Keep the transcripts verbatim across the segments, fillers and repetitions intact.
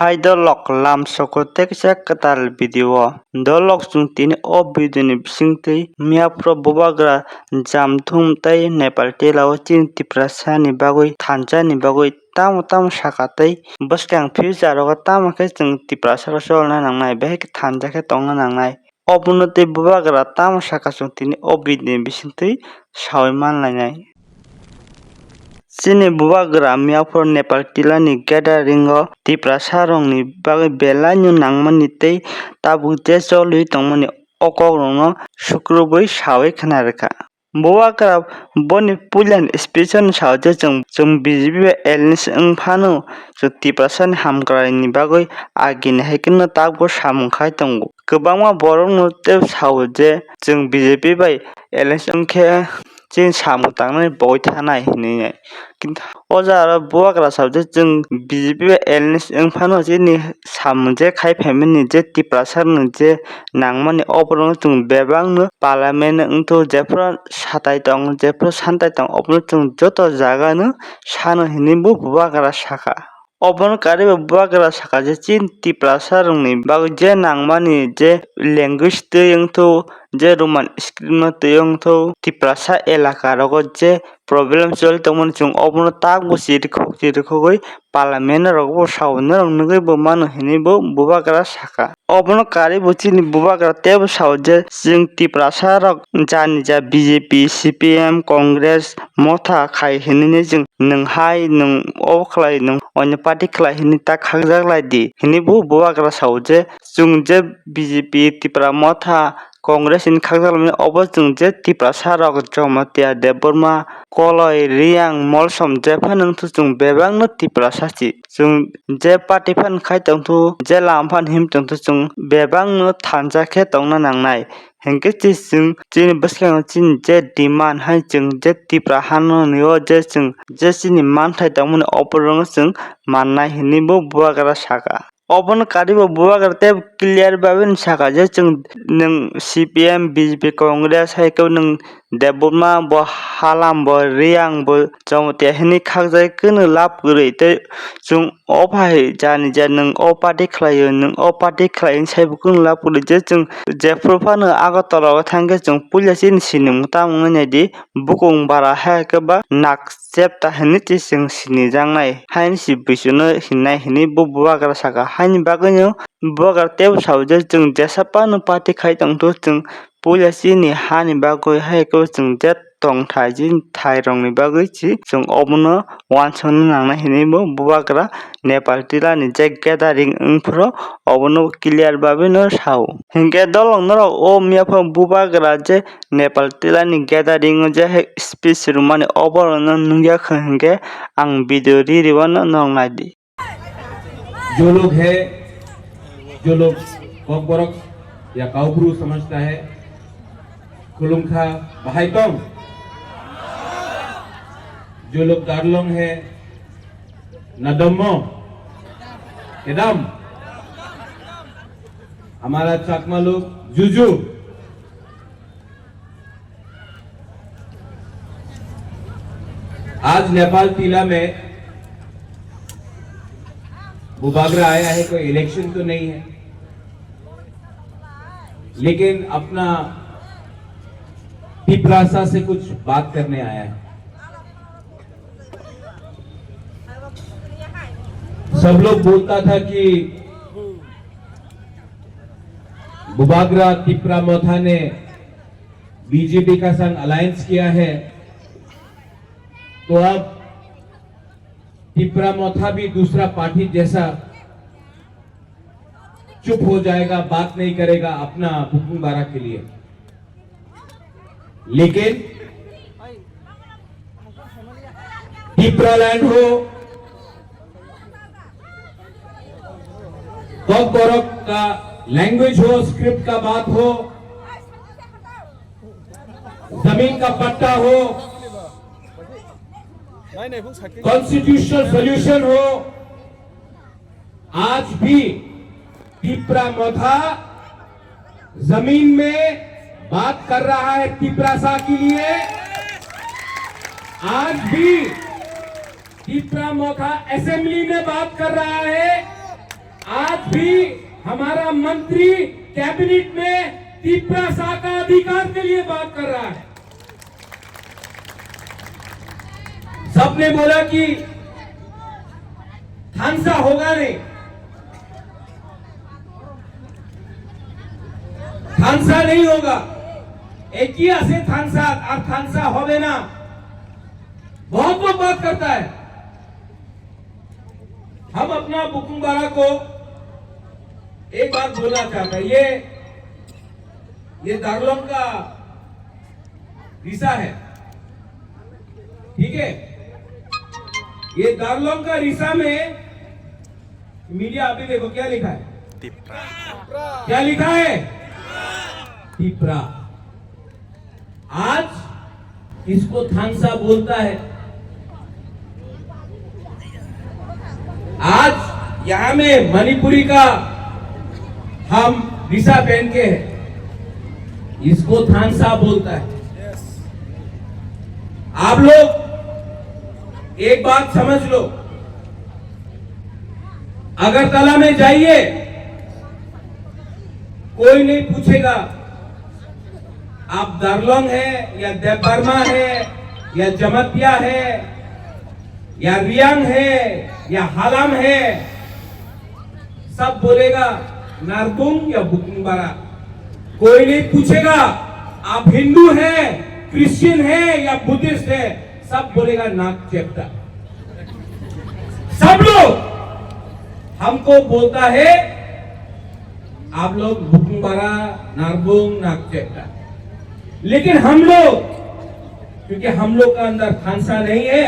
Hai dolok lam soko teksa kwtal video o. Dolok chwng tini o video ni bisingtwi miyaphoro bubagra Jamthum tei Nepal telao chini Tiprasa ni bagwi thansa ni bagwi tamo tamo saka tei bwskang future rogo tamo khe chwng Tiprasa rok cholna nangnai, bahai khe thansa khe tongna nangnai. Obono tei bubagra tamo saka chwng tini o video ni bisingtwi saui manlainai. Chini bubagra miyaphoro Nepal tilani gathering o Tiprasa rokni bagwi belaino nangmani tei tabuk je cholwi tongmani o kokrokno sukrubwi saui khna rwkha. Bubagra boni puilani speech-o sao je chwng, chwng B J P bai alliance wng phano chwng Tiprasani hamkraini bagwi agini hai kheno takbo samung khai tongo. Kwbangma borokno tei sao je chwng B J P bai alliance wng khe chini samung tangnani boi thanai hinwi. Kintu o jaga o bubagra sao je chwng B J P bai alliance wng phano chini samung je khai phaimani je Tiprasa rokni je nangmani oborokno chwng bebakno parliament wngthu jephru satai tong jephru santai tong obono chwng joto jagano sano hinwi bo bubagra saka. Obono karwi bo bubagra saka je chini Tiprasa rokni bagwi je nangmani je language twi wngthu je Roman script no twi wngthu Tiprasa elaka rogo je problem choli tongmani chwng obono takbo chirikhok chirikhogwi parliament rokbo sao norok nugwi bo mano hinwi bo bubagra saka. Obono karwi bo chini bubagra teibo sao je chwng Tiprasa rok jani ja B J P, C P M, Congress, Motha khai hinwi chwng nwng hai nwng obo khlai nwng onyo party khlai hinwi ta khakjak lai di hinwi bo bubagra sao je chwng je B J P, Tipra Motha, Congress ni khakjak lamani obo chwng je Tiprasa rok Jamatia, Debbarma, Koloi, Reang, Molsom jephano wngthu chwng bebakno Tiprasa si. Chwng je party phan khai tongthu, je lama phan him tongthu chwng bebakno thansa khe tongna nangnai. Hinkhe chi chwng chini bwskango chini je demand hai chwng je Tipra hano nio je chwng je chini manthai tongmani oborokno chwng mannai hinwi bo bubagra saka. Obono karwi bo bubagra tei clear bai no saka je chwng nwng C P M, B J P, Congress hai khe nwng Debbarma bo Halam bo Reang bo Jamatia hinwi khakjagwi kwrwino lab kwrwi tei chwng o phai jani ja nwng o party khlaio nwng o party khlai hinwi saibo kwrwino lab kwrwi je chwng jephru phano Agartala o thangkhe chwng puila chini sinimung tamungno naidi bukung bara hai khe ba nak chepta hinwi tei chwng sinijaknai haini se buisukno hinnai hinwi bo bubagra saka. Haini bagwino bubagra teibo sao je chwng jesa phano party khai tongthu chwng puila chini hani bagwi hai khe chwng je tongthai chini thairokni bagwi se chwng obono uansukna nangnai hinwi bo bubagra Nepal tilani je gathering wngphuru obono clear bagwino sao. Hinkhe dolok norok o miyaphang bubagra je Nepal tilani gathering o je hai speech rwmani oborokno nukya kha hinkhe ang video ri rwano norok naidi. जो लोग है, जो लोग कॉकबरक या काउब्रू समझता है, खुलुमखा बहाइतोंग। जो लोग दारलोंग है, नदम्मो, एकदम। हमारा चकमा लोग जुजू। आज नेपाल टीला में बुबागरा आया है, कोई इलेक्शन तो नहीं है, लेकिन अपना तिपरासा से कुछ बात करने आया है। सब लोग बोलता था कि बुबागरा तिपरा मोथा ने बीजेपी का संग अलायंस किया है, तो अब तिपरा मोथा भी दूसरा पार्टी जैसा चुप हो जाएगा, बात नहीं करेगा अपना बुकुंग बारा के लिए। लेकिन टिपरालैंड हो, कॉकबरक का लैंग्वेज हो, स्क्रिप्ट का बात हो, जमीन का पट्टा हो, कॉन्स्टिट्यूशनल सॉल्यूशन हो, आज भी तिपरा मोथा जमीन में बात कर रहा है तिपरासा के लिए। आज भी तिपरा मोथा असेंबली में बात कर रहा है। भी हमारा मंत्री कैबिनेट में तिप्रासा का अधिकार के लिए बात कर रहा है। सबने बोला कि थानसा होगा नहीं, थानसा नहीं होगा। একই আছে থানসা আর থানসা হবে না। बहुत लोग बात करता है। हम अपना बुकुंग बारा को एक बात बोलना चाहता है। ये, ये दारलोंग का रिसा है, ठीक है? ये दारलोंग का रिसा में मीडिया अभी देखो क्या लिखा है, क्या लिखा है? तिप्रा। आज इसको थानसा बोलता है। आज यहाँ में मणिपुरी का हम रिसा पहन के है, इसको थानसा बोलता है। आप लोग एक बात समझ लो, अगरतला में जाइए, कोई नहीं पूछेगा आप दारलोंग है या देबबर्मा है या जमातिया है या रियांग है या हालाम है, सब बोलेगा नारबुंग या बुकुंगबारा। कोई नहीं पूछेगा आप हिंदू है, क्रिश्चियन है या बुद्धिस्ट है, सब बोलेगा नाक चेप्टा। सब लोग हमको बोलता है आप लोग बुकुंगबारा, नारबुंग, नाक चेप्टा। लेकिन हम लोग, क्योंकि हम लोग का अंदर थानसा नहीं है,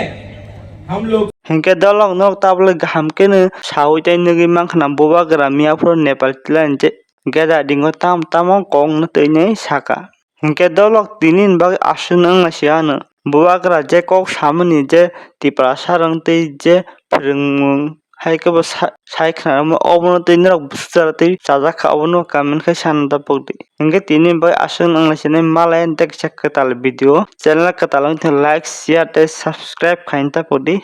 हम लोग Hinkhe dolok nok tabole kaham khe no sawi tei nugwi mankha na bubagra miyaphuru Nepal tilan je geda dingo tam tamo kok no twi nai saka. Hinkhe dolok tini ni bagwi aswk no wngna se ano. Bubagra je kok samani je Tiprasa rwng tei je phwrwngmung hai khe bo sa-, sai khna rwmo obono tei norok bwswk jora tei chajak kha obono comment khai sana da pokdi. Hinkhe tini bai aswk no wngna se nai malai tei kisa kwtal video channel kwtal wngtong like share tei subscribe khaina ta pokdi.